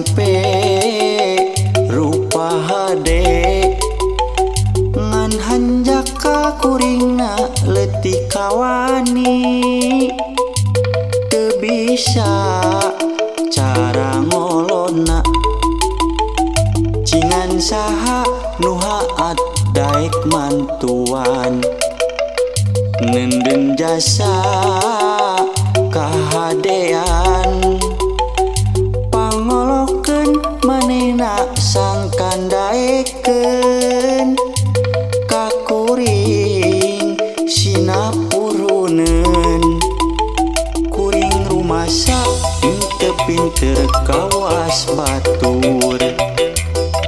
Sampe rupa hade ngan hanjaka kuringna leutik kawani teu bisa cara ngolona cingan saha nu haat daek mantuan nenden jasa kahadean pangolokeun manehna sangkan daekeun ka kuring sinapuruneun kuring rumasa teu pinter kawas batur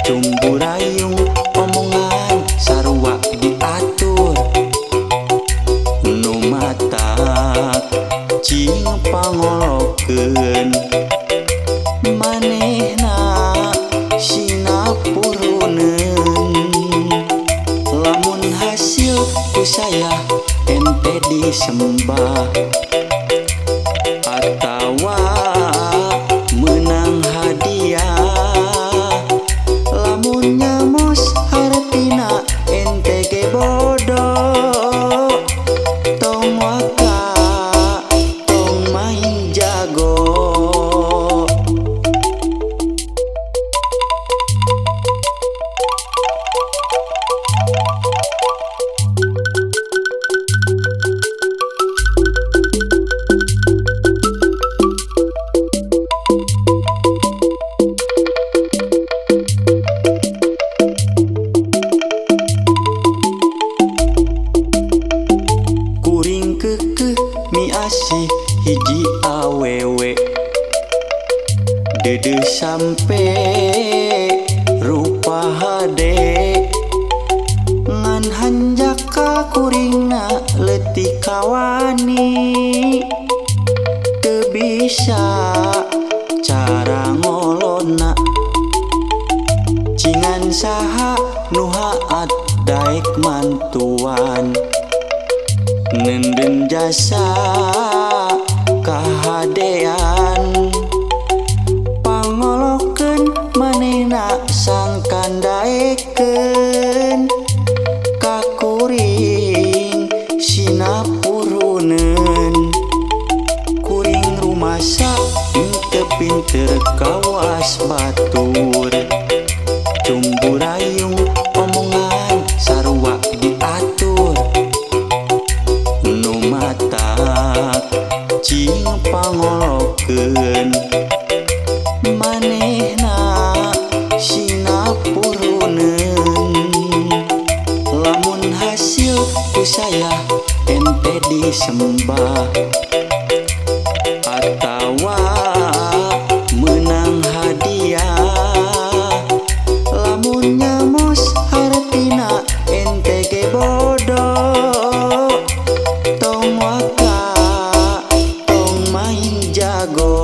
cumburayung omongan sarua diatur nu matak cing pangolokeun manehna sinapuruneun lamun hasil ku saya ente disembah atawa menang hadiah lamun nyamos hartina ente ge bodoh tong waka tong main jago. Kuring keukeuh miasih hiji awewe deudeuh sampe rupa hade ngan hanjaka kuringna leutik kawani teu bisa cara ngolona cingan saha nu haat daek mantuan nenden jasa kahadean pangolokeun manehna sangkan daekeun ka kuring sinapuruneun kuring rumasa teu pinter kawas batur cumburayung omongan sarua diatur nu matak cing pangolokeun manehna sinapuruneun lamun hasil ku saya ente disembah atawa menang hadiah lamun nyamos hartina ente ge bodoh tong waka tong main jago.